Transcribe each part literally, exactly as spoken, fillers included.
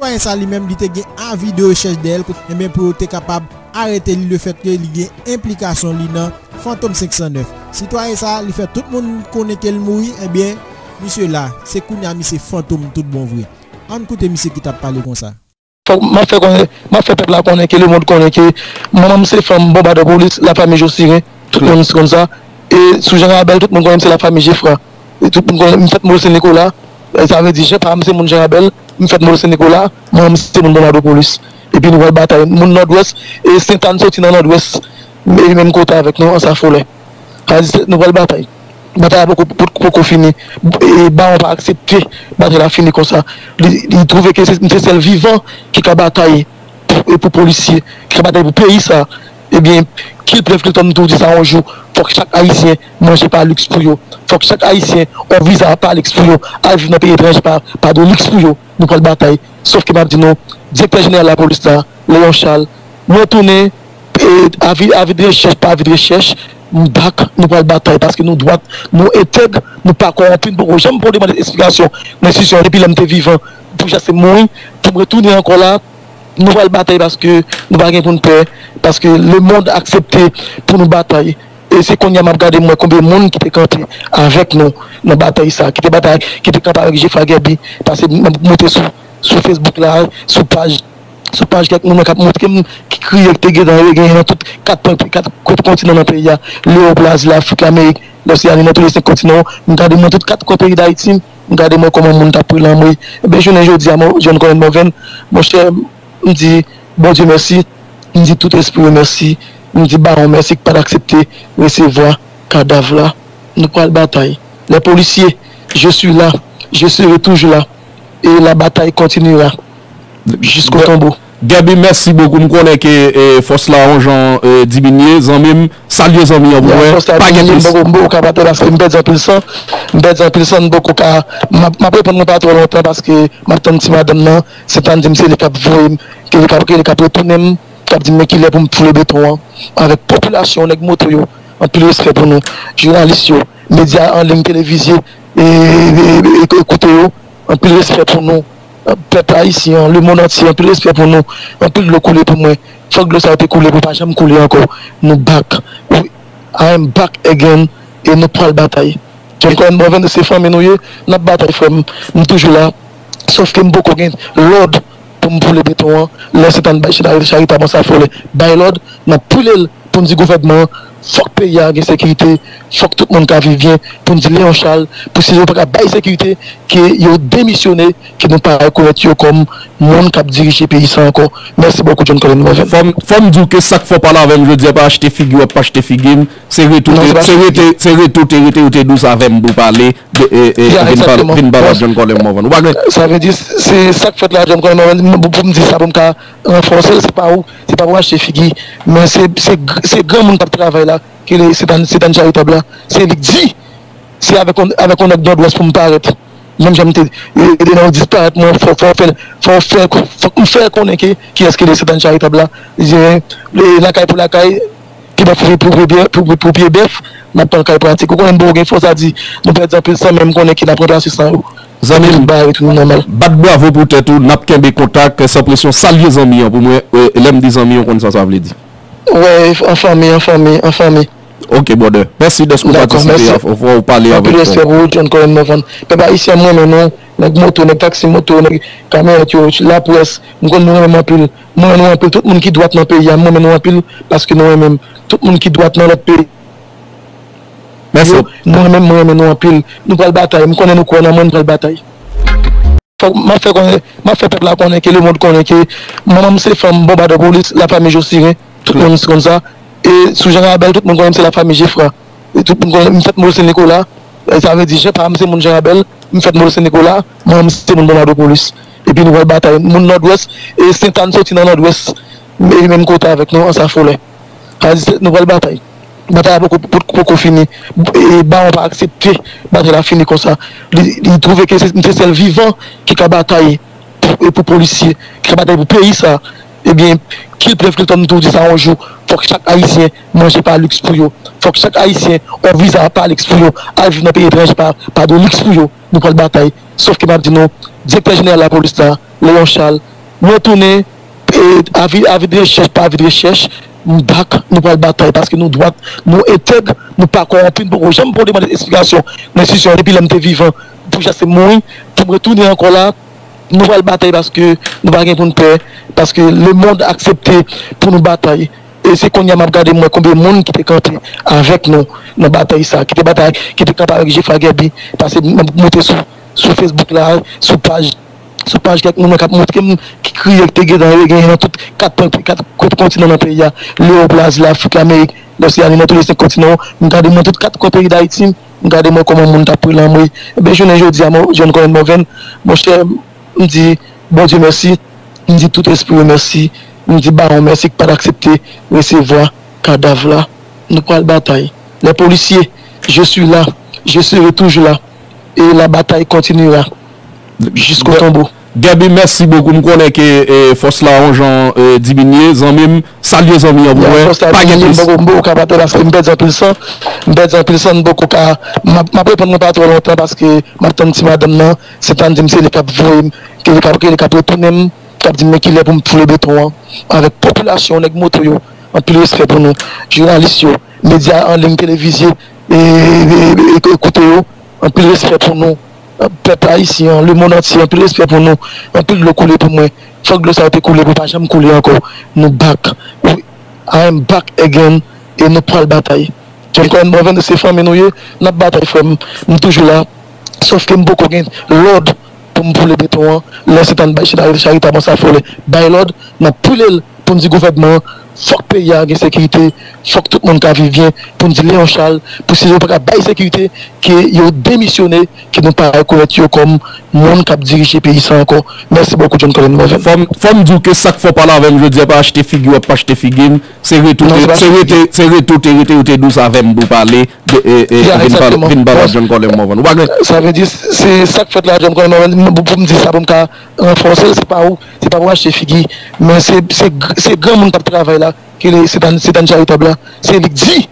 Sitwayen sa li menm, li te gen avi de rechèch dèyè l, kote, enben, pou yo te kapab arete li, lefètke li gen enplikasyon li nan Fantom senk san nèf. Sitwayen sa, li fè tout moun konnen ke l mouri, enben, misye la, se kounye a misye fantom tout bon vre. Ann koute misye ki t ap pale konsa. Fòk m ap fè konnen, m ap fè pèp la konnen, ke lemonn konnen ke manman m se fanm bonbadè polis, lafanmi Josiren, tout moun konn sa. E sou Jan Rabèl, tout moun konnen m se lafanmi Jefra. E tout moun konnen m fèt Mòl Sen Nikola. E sa vle di, Jan pa m se moun Jan Rabèl, m fèt Mòl Sen Nikola, manman m se moun bonbadè polis. Epi nou pral batay. Moun Nòdwès, e Sentàn soti nan Nòdwès, e li menm kote avèk nou, ansa Folè. Sa vle di, se, nou pral batay. Batay la poko, poko, poko fini. E Bawon pa aksepte batay la fini konsa. Li, li twouve ke se, se sèl vivan ki ka batay pou, e pou polisye, ki ka batay pou peyi sa. Ebyen, kilprèv kiltòm tou di sa yon jou, fòk chak Ayisyen manje pa liks pou yo. Fòk chak Ayisyen yon viza pa liks pou yo. Al viv nan peyi etranje pa, pa de liks pou yo. Nou pral batay. Sòf ke m ap di nou, direktè jeneral lapolis la, Léon Charles, mwen tounen, e, avi, avi de rechèch pa avi de rechèch, m bak, nou pral batay, paske nou dwat, nou entèg, nou pa kòwonpi, nou poko janm pran demann eksplikasyon nan enstitisyon depi lè m te vivan, pou jaste mouri, pou m retounen ankò la, nou pral batay paske nou pa gen pou n pè, paske lemonn aksepte pou nou batay. E se kounye a m ap gade m wè konbyen moun ki te kanpe avèk nou nan batay sa, ki te batay, ki te kanpe avèk Jefra Guerby, paske m ap monte sou, sou Facebook la, sou paj, sou paj kèk moun k ap montre m ki kriye ki te gentan genyen nan tout kat pwen, kat kontinan nan peyi a, Lewòp, Lazi, Lafrik, Lamerik, Lòseyani, nan tou le senk kontinan, m gade m nan tout kat kwen peyi Dayiti, m gade m wè kòman moun t ap pran lanmò. Ebyen, jounen jodi a, mwen, John Colin Morvan, monchè, m di Bondye mèsi, m di tout espri yo mèsi, m di Bawon mèsi ki pa t aksepte resevwa kadav la. Nou pral batay. Les policiers, je suis là, je serai toujours là. Et la bataille continuera jusqu'au tombeau. Gaby, mèsi bokou. M konnen ke, e, fòs la yon jan, e, diminye. Zanmi m, salye zanmi an pou mwen. Fòs la pa gen diminye, plis. M poko, m poko ka batay paske m pèdi anpil san. M pèdi anpil san, m poko ka. M ap, m ap reponn mwen pa twò lontan paske m ap tann ti madanm nan. Sentàn di m se li k ap voye m, ke li k ap, ke li k ap retounen m, k ap di m men kilè pou m foule beton an. Avèk popilasyon, nèg moto yo, anpil respè pou nou. Jounalis yo, medya an liy, televizye, e, e, e, e, ekoute yo, anpil respè pou nou. Pèp ayisyen an, lemonn antye, anpil respè pou nou. Anpil dlo koule pou mwen. Fòk dlo sa yo te koule pou pa janm koule ankò. Nou back. We, I am back again. E nou pral batay. John Colin Morvan, se fanmi nou ye. N ap batay, frè m. M toujou la. Sòf ke m poko gen lòd pou m boule beton an. Lè Sentàn bay chita charitab an sa fò lè bay lòd, n ap boule l pou n di gouvènman an, fòk peyi a gen sekirite, fòk tout moun ka viv byen, pou n di Léon Charles, pou si yo pa ka bay sekirite, ke yo demisyone, ke nou pa rekonèt yo kòm moun k ap dirije peyi sa ankò. Mèsi bokou, John Colin Morvan. Fò m, fò m di w ke sa k fè w pale avè m jodi a pa achte figi w ap achte figi m. Se rete, se rete, se rete, te rete, rete dous avè m pou pale de, e, e, vin pale, vin pale ak John Colin Morvan. Ou pa gen. Sa vle di, se sa k fèt la, John Colin Morvan, pou, pou m di sa, pou m ka ranfòse l, se pa ou, se pa pou achte figi, men se, se, se granmoun k ap travay la, ke le, se dan, se dan charitab la, se li k di, se avèk yon, avèk yon nèg Nòdwès pou m parèt. Menm jan m te, e, e, nan disparèt mwen, fò, fò w fè, fò w fè, fòk m fè konnen ke, kiyès ki descendant charitab la. E, lakay pou lakay, ki bèf pou, pou, pou, pou, pou, pou pye bèf, n ap pran kay pratik. Ou konnen m poko gen fòs a di, nou pèdi anpil san, men m konnen ke n ap ranplase san yo. Zanmi m, tout bagay retounen nòmal. Bat bravo pou tèt ou, n ap kenbe kontak, san presyon, salye zanmi an pou mwen, e, lè m di zanmi an, ou konn sa sa vle di. Wè, an fanmi, an fanmi, an fanmi. Ok, brother. Mèsi dèske w patisipe a, w pale avèk nou. Anpil respè pou ou, John Colin Morvan. Pèp ayisyen, m renmen nou. Nèg moto, nèg taksi moto, nèg kamyonèt yo, laprès, m konn nou renmen m anpil. M renmen nou anpil. Tout moun ki dwat nan peyi a, m renmen nou anpil paske nou renmen m. Tout moun ki dwat nan lòt peyi yo, nou renmen m, m renmen nou anpil. Nou pral batay. M konnen nou kwè nan mwen, nou pral batay. Fòk m ap fè konnen, m ap fè pèp la konnen ke lemonn konnen ke manman m se fanm bonbadè polis, lafanmi Josiren, tout moun konn sa. E sou Jan Rabèl, tout moun konnen m se lafanmi Jefra. E tout moun konnen m fèt Mòl Sen Nikola. E sa vle di, Jan pa m se moun Jan Rabèl, m fèt Mòl Sen Nikola, manman m se moun bonbadè polis. Epi nou pral batay. Moun Nòdwès, e Sentàn soti nan Nòdwès, e li menm kote avèk nou, ansa Folè. Sa vle di, se, nou pral batay. Batay la poko, poko, poko fini. E Bawon pa aksepte batay la fini konsa. Li, li twouve ke se, se sèl vivan ki ka batay pou, e pou polisye, ki ka batay pou peyi sa. Ebyen, kilprèv kiltòm tou di sa yon jou, fòk chak Ayisyen manje pa liks pou yo. Fòk chak Ayisyen yon viza pa liks pou yo. Al viv nan peyi etranje pa, pa de liks pou yo. Nou pral batay. Sòf ke m ap di nou, direktè jeneral lapolis la, Léon Charles, mwen tounen, e, avi, avi de rechèch pa avi de rechèch, m bak, nou pral batay, paske nou dwat, nou entèg, nou pa kòwonpi, nou poko janm pran demann eksplikasyon nan enstitisyon an depi lè m te vivan, pou jaste mouri, pou m retounen ankò la, nou pral batay paske nou pa gen pou n pè, paske lemonn aksepte pou nou batay. E se kounye a m ap gade m wè konbyen moun ki te kanpe avèk nou nan batay sa, ki te batay, ki te kanpe avèk Jefra Guerby, paske m ap monte sou, sou Facebook la, sou paj, sou paj kèk moun k ap montre m ki kriye ki te gentan genyen nan tout kat pwen, kat, kat kontinan nan peyi a, Lewòp, Lazi, Lafrik, Lamerik, Loseani, nan tou le senk kontinan yo, m gade m nan tout kat kwen peyi Dayiti, m gade m wè kòman moun t ap pran lanmri. Ebyen, jounen jodi a, mwen, John Colin Morvan, monchè, m di Bondye mèsi, m di tout espri yo mèsi, m di Bawon mèsi ki pa t aksepte resevwa kadav la. Nou pral batay. Les policiers, je suis là, je serai toujours là, et la bataille continuera jusqu'au tombeau. Guerby, mèsi bokou. M konnen ke, e, fòs la yon jan, e, diminye. Zanmi m, salye zanmi an pou mwen. Fòs la pa gen diminye, plis. M poko, m poko ka batay paske m pèdi anpil san. M pèdi anpil san, m poko ka. M ap, m ap reponn mwen pa twò lontan paske m ap tann ti madanm nan. Sentàn di m se li k ap voye m, ke li k ap, ke li k ap retounen m, k ap di m men kilè pou m foule beton an. Avèk popilasyon, nèg moto yo, anpil respè pou nou. Jounalis yo, medya an liy, televizye, e, e, e, e, ekoute yo, anpil respè pou nou. Pèp ayisyen an, lemonn antye, anpil respè pou nou. Anpil dlo koule pou mwen. Fòk dlo sa yo te koule pou pa janm koule ankò. Nou back. We, I am back again. E nou pral batay. John Colin Morvan, se fanmi nou ye. N ap batay, frè m. M toujou la. Sòf ke m poko gen lòd pou m boule beton an. Lè Sentàn bay chita charitab an sa fò lè bay lòd, n ap boule l pou n di gouvènman an, fòk peyi a gen sekirite, fòk tout moun ka viv byen, pou n di Léon Charles, pou si yo pa ka bay sekirite, ke yo demisyone, ke nou pa rekonèt yo kòm moun k ap dirije peyi sa ankò. Mèsi bokou, John Colin Morvan. Fò m, fò m di w ke sa k fè w pale avè m jodi a pa achte figi w, ap pa achte figi m. Se rete w te, se rete, se rete w te rete, ou te dous avè m pou w pale de, e, e, vin pale, vin pale John Colin Morvan. Ou pa gen. Sa vle di, se sa k fèt la, John Colin Morvan, pou, pou m di sa, pou m ka ranfòse l, se pa ou, se pa pou achte figi. Men se, se, se granmoun k ap travay la, ki rele Sentàn, Sentàn Charitab la. Se li k di,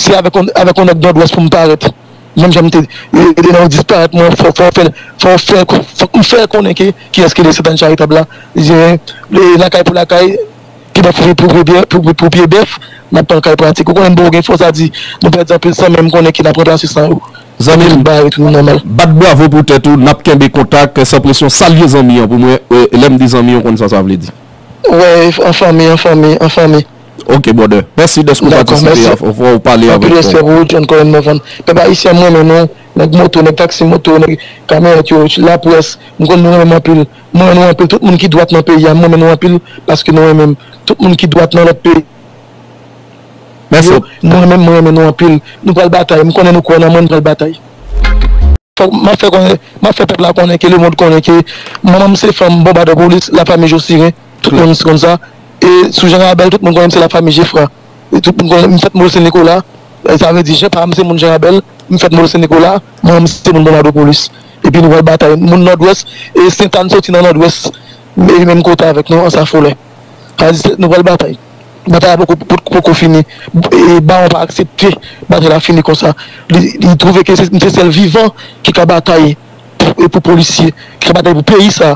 se avèk yon, avèk yon nèg Nòdwès pou m parèt. Menm jan m te, e, e, nan disparèt mwen, fò, fò w fè, fò w fè, fòk m fè konnen ke, kiyès ki rele Sentàn Charitab la. Li di, e, lakay pou lakay, ki bèf pou, pou, pou, pou, pou, pou pye bèf, n ap pran kay pratik. Ou konnen m poko gen fòs a di, nou pèdi anpil san, men m konnen ke n ap ranplase san yo. Zanmi m, tout bagay retounen nòmal. Bat bravo pou tèt ou, n ap kenbe kontak, san presyon. Salye zanmi an pou mwen, e, lè m di zanmi an, ou konn sa sa vle di. Wè, an fanmi, an fanmi, an fanmi. Ok, brother. Mèsi dèske w patisipe, mèsi. Fò w pale avèk nou. Anpil respè pou ou, John Colin Morvan. Pèp ayisyen, mwen renmen nou, nèg moto, nèg taksi moto, nèg kamyonèt yo, laprès, m konn nou renmen m anpil. Mwen renmen nou anpil. Tout moun ki dwat nan peyi a, mwen renmen nou anpil paske nou renmen m. Tout moun ki dwat nan lòt peyi yo, mwen renmen, mwen renmen nou anpil. Nou pral batay. M konnen nou kwè nan mwen, nou pral batay. Fòk m ap fè konnen, m ap fè pèp la konnen ke lemonn konnen ke manman m se fanm bonbadè polis, lafanmi Josiren, tout moun konn sa. E sou Jan Rabèl, tout moun konnen m se lafanmi Jefra. E tout moun konnen m fèt Mòl Sen Nikola. E sa vle di, Jean pa m se moun Jan Rabèl, m fèt Mòl Sen Nikola, manman m se moun Bonbadè polis. Epi nou pral batay. Moun Nòdwès, e Sentàn soti nan Nòdwès, e menm kote avèk nou, ansa folè. Sa vle di, nou pral batay. Batay la poko, poko, poko fini. E Bawon pa aksepte batay la fini konsa. Li, li twouve ke se, se sèl vivan ki ka batay pou, e pou polisye, ki ka batay pou peyi sa.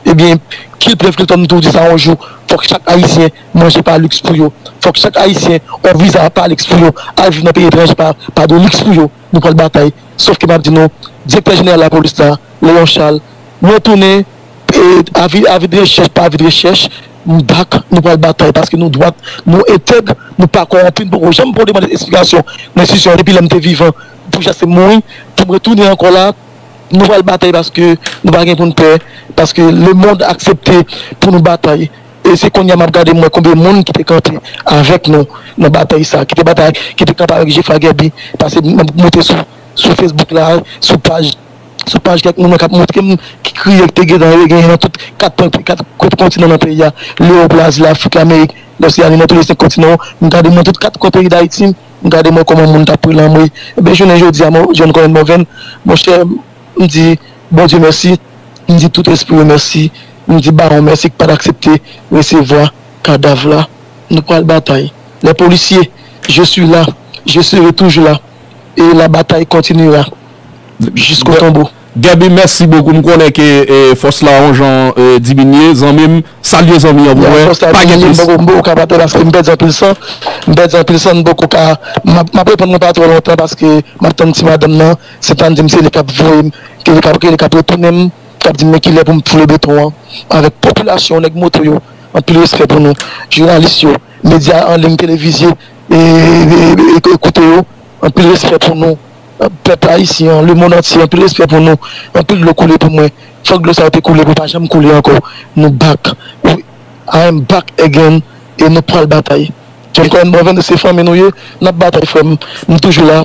Ebyen, kil prèv kil tòm tou di sa yon jou. Fòk chak Ayisyen manje pa liks pou yo. Fòk chak Ayisyen yon viza pa liks pou yo. Al viv nan peyi etranje pa, pa de liks pou yo. Nou pral batay. Sòf ke m ap di nou, direktè jeneral lapolis la, Léon Charles, mwen tounen, e, avi, avi de rechèch pa avi de rechèch, m bak, nou pral batay, paske nou dwat, nou entèg, nou pa kòwonpi, nou poko janm pran demann eksplikasyon nan enstitisyon an depi lè m te vivan, pou jaste mouri, pou m retounen ankò la, nou pral batay paske nou pa gen pou n pè, paske lemonn aksepte pou nou batay. E se kounye a m ap gade m wè konbyen moun ki te kanpe avèk nou nan batay sa, ki te batay, ki te kanpe avèk Jefra Guerby, paske m ap monte sou, sou Facebook la, sou paj, sou paj kèk moun k ap montre m ki kriye ki te gentan genyen nan tout kat pwen, kat, kat kontinan nan peyi a, Lewòp, Lazi, Lafrik, Lamerik, Loseani, nan tou le senk kontinan yo, m gade m nan tout kat kwen peyi Dayiti, m gade m wè kòman moun t ap pran lanmri. Ebyen, jounen jodi a, John Colin Morvan, monchè, m di Bondye mèsi, m di tout espri yo mèsi, m di Bawon mèsi ki pa t aksepte resevwa kadav la. Nou pral batay. Les policiers, je suis là, je serai toujours là, et la bataille continuera jusqu'au tombeau. Gaby, mèsi bokou. M konnen ke eh, fòs la yon jan eh, diminye. Zanmi m, salye zanmi an pou mwen. Fòs la diminye, m poko, m poko ka pa te paske m pèdi anpil san. M pèdi anpil san, m poko ka. M ap m ap reponn mwen pa twò lontan paske m ap tann ti madanm nan. Sentàn di m se li k ap voye m, ke li k ap, ke li k ap retounen m, k ap di m men kilè pou m foule beton an. Avèk popilasyon, nèg moto yo, anpil respè pou nou. Jounalis yo, medya an liy, televize, e, e, e, e, koute yo, anpil respè pou nou. Pèp ayisyen an, lemonn antye, anpil respè pou nou. Anpil dlo koule pou mwen. Fòk dlo sa yo te koule pou pa janm koule ankò. Nou back. We, I am back again. E nou pral batay. John Colin Morvan, se fanmi nou ye. N ap batay, frè m. M toujou la.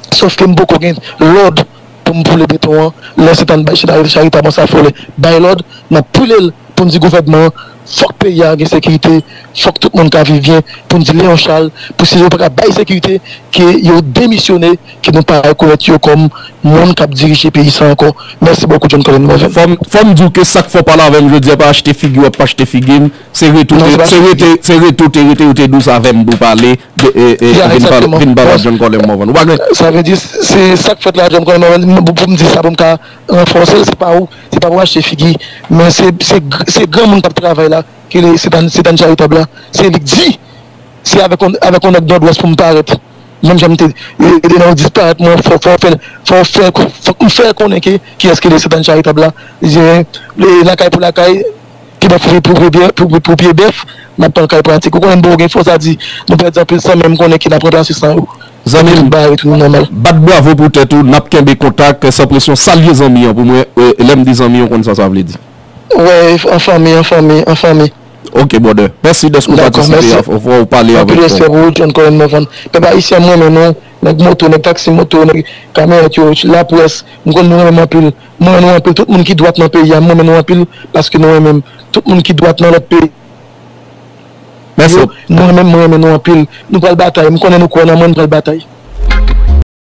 Sòf ke m poko gen lòd pou m boule beton an. Lè Sentàn bay chita charitab an sa fò lè bay lòd, n ap boule l pou n di gouvènman an, fòk peyi a gen sekirite, fòk tout moun ka viv byen, pou n di Leon Charles, pou si yo pa ka bay sekirite, ke yo demisyone, ke nou pa rekonèt yo kòm moun k ap dirije peyi sa ankò. Mèsi bokou, John Colin Morvan. Fò m, fò m di w ke sa k fè w pale avè m jodi a pa achte figi w ap achte figi m, se rete w te, se rete, se rete w te rete, ou te dous avè m pou w pale, de, e, e, vin pale, vin pale ak John Colin Morvan. Ou pa gen. Sa vle di, se sa k fèt la, John Colin Morvan, pou, pou m di sa, pou m ka ranfòse l, se pa ou, se pa pou achte figi, men se, se, se granmoun k ap travay la, ke se dan, se dan charitab la, se li k di, se avèk yon, avèk yon nèg Nòdwès pou m parèt, menm jan m te, e, e, nan disparèt mwen, fò, fò fè, fò fè, fòk m fè konnen ke, kiyès ki se dan charitab la, e, lakay pou lakay, Ki bèf pou, pou, pou, pou, pou, pou pye bèf, n ap pran kay pratik. Ou konnen m poko gen fòs a di, nou pèdi anpil san, men m konnen ke n ap ranplase san yo. Zanmi m, tout bagay retounen nòmal. Bat bravo pou tèt ou, n ap kenbe kontak, san presyon, salye zanmi an pou mwen, e, lè m di zanmi an, ou konn sa sa vle di. Wè, an fanmi, an fanmi, an fanmi. Ok, brother. Mèsi dèske ou patisipe, fò w pale avèk nou. Anpil respè pou ou, John Colin Morvan. Pèp ayisyen, mwen menm, non. Nèg moto, nèg taksi moto, nèg kamyonèt yo, laprès, m konn nou renmen m anpil. M renmen nou anpil. Tout moun ki dwat nan peyi a, m renmen nou anpil paske nou renmen m. Tout moun ki dwat nan lòt peyi yo, nou renmen m, m renmen nou anpil. Nou pral batay. M konnen nou kwè nan mwen, nou pral batay.